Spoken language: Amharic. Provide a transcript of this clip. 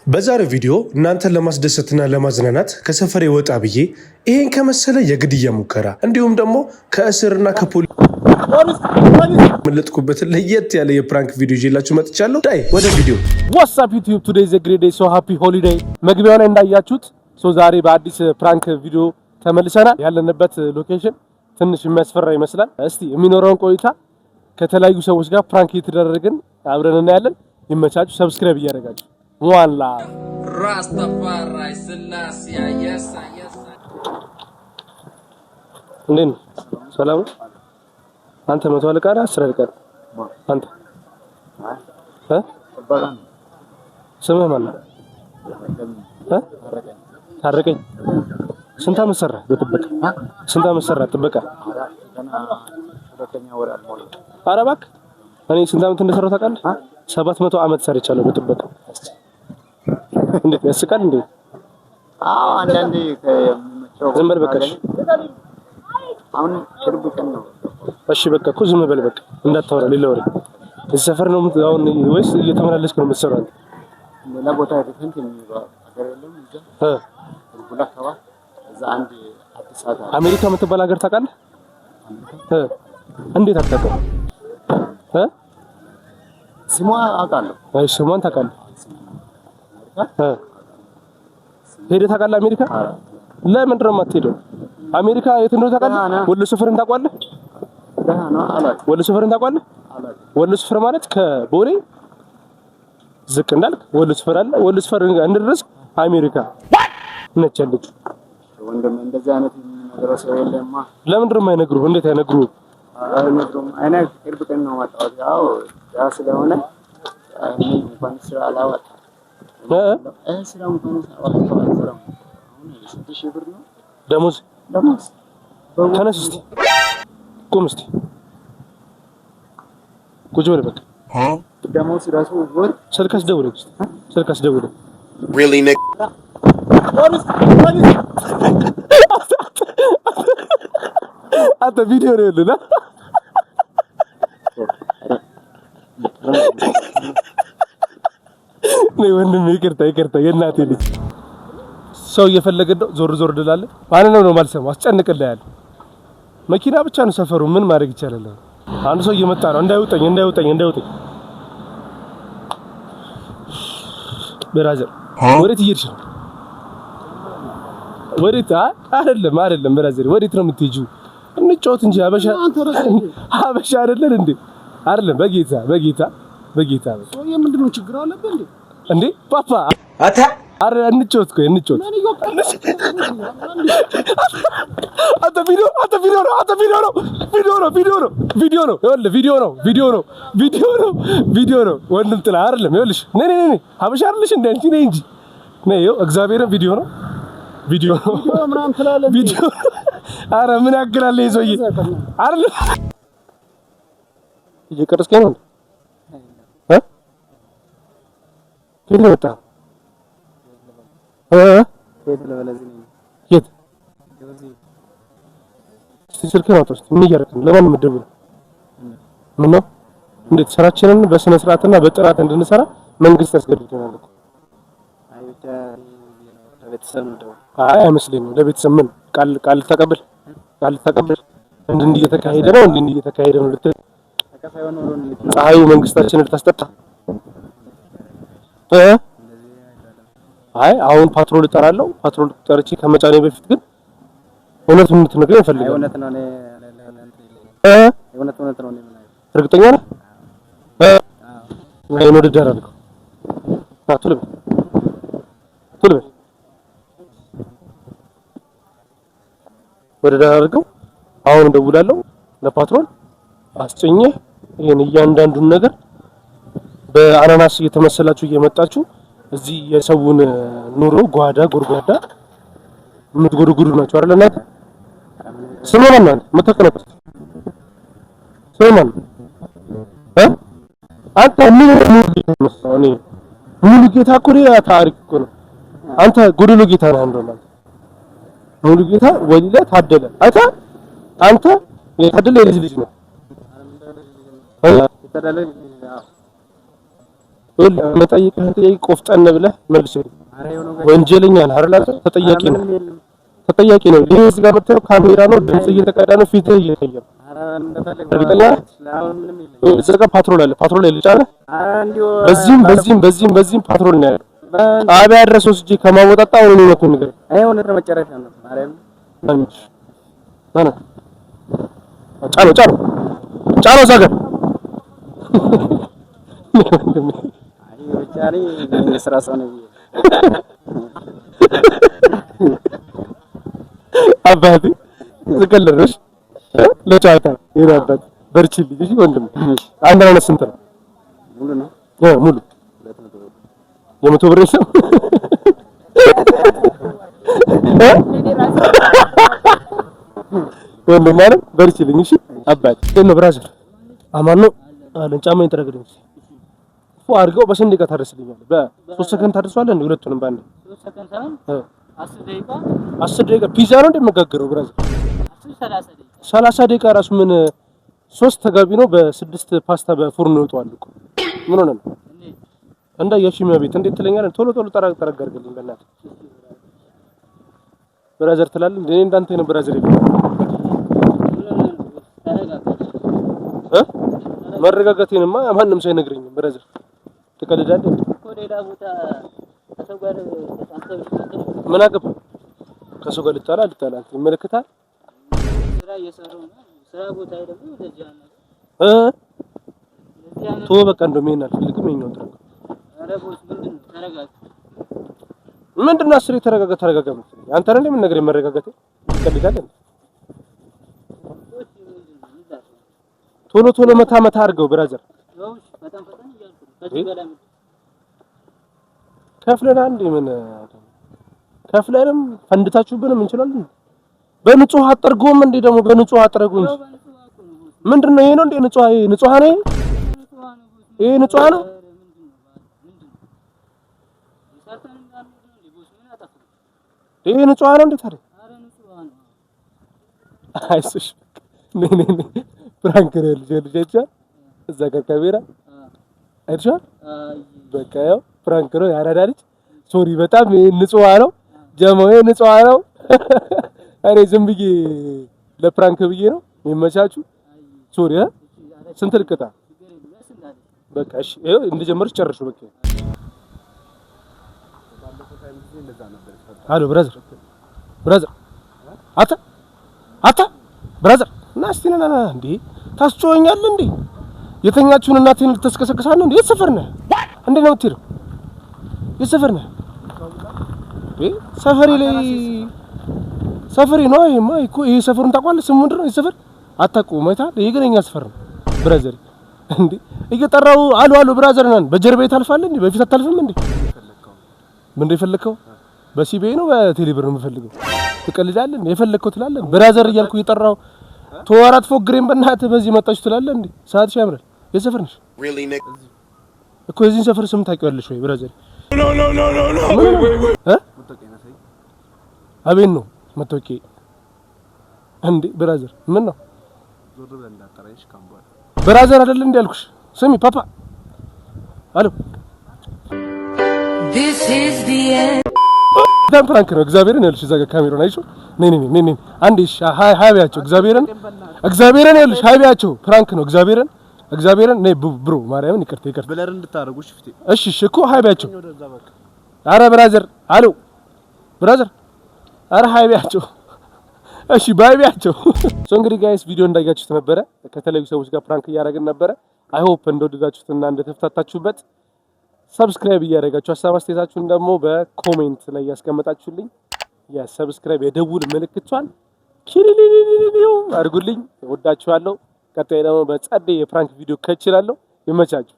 በዛሬው ቪዲዮ እናንተን ለማስደሰትና ለማዝናናት ከሰፈሬ ወጣ ብዬ ይሄን ከመሰለ የግድያ ሙከራ እንዲሁም ደግሞ ከእስርና ከፖሊስ ያመለጥኩበትን ለየት ያለ የ prank ቪዲዮ ይዤላችሁ መጥቻለሁ። ዳይ ወደ ቪዲዮ። What's up YouTube? Today is a great day, so happy holiday። መግቢያው ላይ እንዳያችሁት so ዛሬ በአዲስ prank ቪዲዮ ተመልሰናል። ያለንበት location ትንሽ የሚያስፈራ ይመስላል። እስቲ የሚኖረውን ቆይታ ከተለያዩ ሰዎች ጋር prank እየተደረግን አብረን እናያለን። ይመቻችሁ። Subscribe እያደረጋችሁ ዋላ። Rastafari Selassie, yes, yes. እንዴት ነው? ሰላም ነው? አንተ 100 አለቃ ነህ? 10 አለቃ ነህ? አንተ እ ስምህ ማን ነው? እ ታረቀኝ። ስንት ዓመት ሰራህ በጥበቃ? ስንት ዓመት ሰራህ ጥበቃ? ኧረ እባክህ፣ እኔ ስንት ዓመት እንደሰራሁ ታውቃለህ? 700 ዓመት ሰርቻለሁ በጥበቃ። እንዴት ያስቃል እንዴ? አዎ፣ አንዳንዴ ከሚመቸው ዝም በል በቃ። እሺ። አሁን ቅርብ ቀን ነው። እሺ በቃ እኮ ዝም በል በቃ፣ እንዳታወራ ሌላ ወሬ። እዚህ ሰፈር ነው አሁን ወይስ እየተመላለስክ ነው የምትሰራው አንተ? ሌላ ቦታ ሪፈንት የሚባል ሀገር የለም። እዛ ቡልቡላ አካባቢ እዛ አንድ አዲስ አበባ። አሜሪካ የምትባል ሀገር ታውቃለህ? እ እንዴት አታውቅም? እ ስሟ አውቃለሁ። አይ፣ ስሟን ታውቃለህ? እ ሄደህ ታውቃለህ አሜሪካ? ለምንድን ነው የማትሄደው? አሜሪካ የት እንደሆነ ታውቃለህ? ወሎ ሰፈርን ታውቀዋለህ? ደህና ነው፣ አላውቅም። ወሎ ሰፈርን ታውቀዋለህ? አላውቅም። ወሎ ሰፈር ማለት ከቦሌ ዝቅ እንዳልክ ወሎ ሰፈር አለ። ወሎ ሰፈር እንደደረስክ አሜሪካ ነች ያለችው። ወንድም፣ እንደዚህ አይነት የሚነግረው ሰው የለማ። ለምንድን ነው የማይነግሩህ? እንዴት አይነግሩህም? አይነግሩም። እኔ ቅርብ ቀን ነው መጣሁት። ያው ያ ስለሆነ እኔ እንኳን ስራ አላወጣም። እ ስራ እንኳን አወጣሁ አልሰራም። አሁን ስንት ሺህ ብር ነው ደሞዝ? ደሞዝ? ተነስ እስቲ፣ ቁም እስቲ፣ ቁጭ በል በቃ። ደሞዝ ራሱ ወር ስልክ አስደውለኝ እስቲ፣ ስልክ አስደውለኝ። Really, nigga? አንተ ቪዲዮ ነው ያለና ነይ ወንድሜ፣ ይቅርታ ይቅርታ፣ የእናቴ ልጅ ሰው እየፈለገ ነው። ዞር ዞር ድላለህ። ማንንም ነው የማልሰማው። አስጨንቅልሃል። መኪና ብቻ ነው ሰፈሩ። ምን ማድረግ ይቻላል? አንድ ሰው እየመጣ ነው። እንዳይውጠኝ፣ እንዳይውጠኝ፣ እንዳይውጠኝ። Brother፣ ወዴት እየሄድሽ ነው? ወዴት? አይደለም አይደለም፣ brother፣ ወዴት ነው የምትሄጂው? እንጫወት እንጂ፣ ሀበሻ ሀበሻ አይደለን እንዴ? አይደለም፣ በጌታ በጌታ በጌታ። ምንድን ነው፣ ችግር አለብህ እንዴ? እንዴ ፓፓ፣ አረ እንጫወት፣ ቆይ እንጫወት። አንተ ቪዲዮ፣ አንተ ቪዲዮ ነው፣ አንተ ቪዲዮ ነው፣ ቪዲዮ ነው፣ ቪዲዮ ነው፣ ቪዲዮ ነው። ይኸውልህ ቪዲዮ ነው፣ ቪዲዮ ነው፣ ቪዲዮ ነው፣ ቪዲዮ ነው። ወንድም ጥላ አይደለም። ይኸውልሽ፣ ነይ ነይ ነይ፣ ሀበሻ አይደለሽ እንደ አንቺ፣ ነይ እንጂ ነይ። ይኸው እግዚአብሔርን ቪዲዮ ነው፣ ቪዲዮ ነው ምናምን ትላለህ። ቪዲዮ። አረ ምን ያክላል ይሄ ሰውዬ? አይደለም፣ እየቀረጽከኝ ነው እ ከየት ነው የመጣኸው? እ የት? እስቲ ስልክህን አውጣ እስቲ። ምን እያደረግህ ነው? ለማን ነው የምትደውለው? ምን ነው? እንዴት ስራችንን በስነ ስርዓትና በጥራት እንድንሰራ መንግስት ያስገድደናል እኮ። አይ አይመስለኝም። ለቤተሰብ ምን ቃል ቃል ተቀበል ቃል ተቀበል እንዲህ እንዲህ እየተካሄደ ነው፣ እንዲህ እንዲህ እየተካሄደ ነው ልትል ፀሐዩ መንግስታችንን ልታስጠጣ እ አይ አሁን ፓትሮል እጠራለሁ። ፓትሮል ጠርቼ ከመጫኔ በፊት ግን እውነቱን እንድትነግረኝ እፈልጋለሁ። እ እርግጠኛ ነህ? እ አይን ወደ ዳር አድርገው። ና ቶሎ በል፣ ቶሎ በል፣ ወደ ዳር አድርገው። አሁን እደውላለሁ ለፓትሮል አስጨኘ። ይሄን እያንዳንዱን ነገር በአናናስ እየተመሰላችሁ እየመጣችሁ እዚህ የሰውን ኑሮ ጓዳ ጎድጓዳ የምትጎድጉዱ ናቸው አይደል? እናንተ ስሙ ማን ነው? የምታቀነቁት ስሙ ማን ነው? እ አንተ ምን ሙሉ ጌታ መስለው? እኔ ሙሉ ጌታ እኮ ሌላ ታሪክ እኮ ነው። አንተ ጎደሎ ጌታ ነህ። እንደውም አንተ ሙሉ ጌታ ወሊለ ታደለ አይታ አንተ የታደለ የልጅ ልጅ ነው። መጠይቅህን ጥያቄ ቆፍጠን ብለህ መልስልኝ። ወንጀለኛ ነህ አይደል? ተጠያቂ ነው፣ ተጠያቂ ነው። ይሄ እዚህ ጋር የምታየው ካሜራ ነው፣ ድምጽ እየተቀዳ ነው፣ ፊትህ እየታየ ነው። እርግጠኛ እዛ ጋር ፓትሮል አለ፣ ፓትሮል ላይ ልጫነህ። በዚህም በዚህም በዚህም በዚህም ፓትሮል ነው ያለው። ጣቢያ ድረስ ወስጄ ከማወጣጣ አሁን እውነቱን ንገረኝ። ጫነው ጫነው ጫነው እዛ ጋር አባቴ ዝቀልድሽ ለጨዋታ ይሄን አባት በርቺልኝ። እሺ ወንድም አንድ አይነት ስንት ነው? ሙሉ ነው። ሙሉ 100 ብር ነው። ወንድም ማለት በርቺልኝ። እሺ አባት ነው brother አማን ነው አለን። ጫማዬን ጥረግልኝ ፎ አድርገው በስንት ደቂቃ ታደርስልኛለህ? በ3 ሰከንድ ታደርሰዋለህ እንዴ? ሁለቱንም በአንድ 3 ሰከንድ ሳይሆን 10 ደቂቃ። 10 ደቂቃ ፒዛ ነው እንደምጋገረው brother። 30 ደቂቃ ራሱ ምን 3 ተጋቢ ነው በ6 ፓስታ በፎርኖ ይወጣዋል እኮ። ምን ሆነ ነው እንዳያችሁ ቤት እንዴት ትለኛለህ? ቶሎ ቶሎ ጠራግ ጠራግ አድርግልኝ በእናትህ brother ትላለህ እንዴ? እኔ እንዳንተ ነው brother ይላል። መረጋጋቴንማ ማንም ሰው አይነግረኝም brother። ትቀልዳለህ እኮ ሌላ ቦታ ከሰው ጋር ምን አገባህ? ከሰው ጋር ልጣላ ልጣላ አንተ ይመለከታል። ስራ እየሰራሁ ነው። ስራ ቦታ ደግሞ እንደዚህ ያለ ቶ በቃ እንደውም ይሄን አልፈልግም። ይሄኛውን ጥሩ። ኧረ boss ምንድን ነው? ተረጋጋ። ምንድን ነው አስሬ ተረጋጋ ተረጋጋ የምትለኝ አንተ ነህ? ምን ነገር መረጋጋቴ? ትቀልዳለህ። ቶሎ ቶሎ መታ መታ አድርገው brother። ከፍለን አንዴ ምን ከፍለንም ፈንድታችሁብንም እንችላለን። በንጹህ አጠርጎም እንዴ ደግሞ በንጹህ አጥረጉ እንጂ ምንድነው ይሄ ነው እንዴ? ንጹህ ይሄ ንጹህ ነው። ይሄ ንጹህ ነው። ይሄ ንጹህ ነው እንዴ ታዲያ? አይሱሽ ነይ ነይ ነይ prank ነው ልጅ ልጅ እዛ ጋር ካሜራ አይተሻል። በቃ ያው prank ነው። ያራዳ ልጅ sorry፣ በጣም ይሄ ንጹህ ነው ጀማው፣ ይሄ ንጹህ ነው። እኔ ዝም ብዬ ለ prank ብዬ ነው። የሚመቻችሁ sorry። ስንት ልቅጣ? በቃ እሺ፣ ይኸው እንደጀመርሽ ጨርሹ። በቃ አሎ brother፣ brother፣ አታ አታ brother ና እስቲ ና ና። እንዴ ታስጮኸኛለህ እንዴ? የተኛችሁን እናቴን ልትስከሰከሳለህ እንዴ? የት ሰፈር ነህ? እንዴት ነው የምትሄደው? የት ሰፈር ነህ? ሰፈሬ ላይ ሰፈሬ ነው። ይሄማ እኮ ይሄ ሰፈሩን ታውቀዋለህ? ስሙ ምንድን ነው? ይሄ ሰፈር አታውቀውም? አይተሃል? ይሄ ግን የእኛ ሰፈር ነው brother። እንዴ እየጠራሁ አሉ አሉ brother ነን። በጀርባዬ ታልፋለህ እንዴ? በፊት አታልፍም እንዴ? ምንድን ነው የፈለከው? በ CBE ነው በቴሌብር ነው የምፈልገው? ትቀልዳለህ እንዴ? የፈለከው ትላለህ። brother እያልኩ እየጠራሁ ተወራት ፎግሬን በእናትህ በዚህ መጣችሁ ትላለህ እንዴ? ሰዓትሽ ያምራል። የሰፈር ነሽ እኮ የዚህን ሰፈር ስም ታውቂዋለሽ ወይ brother? አቤት ነው መታወቂያ እንዴ brother? ምን ነው brother አይደል እንዴ ያልኩሽ? ስሚ ፓፓ አሎ በጣም prank ነው። እግዚአብሔርን ያልሽ እዛ ጋር ካሜራውን አይቼው ነይ ነይ ነይ ነይ አንዴ እሺ hi hi በያቸው። እግዚአብሔርን እግዚአብሔርን ያልሽ hi በያቸው። prank ነው። እግዚአብሔርን እግዚአብሔርን ነይ bro ማርያምን ይቅርታ ይቅርታ blur እንድታረጉሽ ፍቴ። እሺ እሺ እኮ hi በያቸው። አረ brother አሎ brother አረ hi በያቸው። እሺ bye በያቸው። so እንግዲህ guys ቪዲዮ እንዳያችሁት ነበረ። ከተለያዩ ሰዎች ጋር prank እያደረግን ነበረ። I hope እንደወደዳችሁትና እንደተፍታታችሁበት subscribe እያደረጋችሁ ሀሳብ አስተያየታችሁን ደግሞ በ comment ላይ ያስቀመጣችሁልኝ የ subscribe የደውል ምልክቷን ኪሪሊሊሊሊው አድርጉልኝ። እወዳችኋለሁ። ቀጣይ ደግሞ በጸዴ የ prank ቪዲዮ ከችላለሁ። ይመቻችሁ።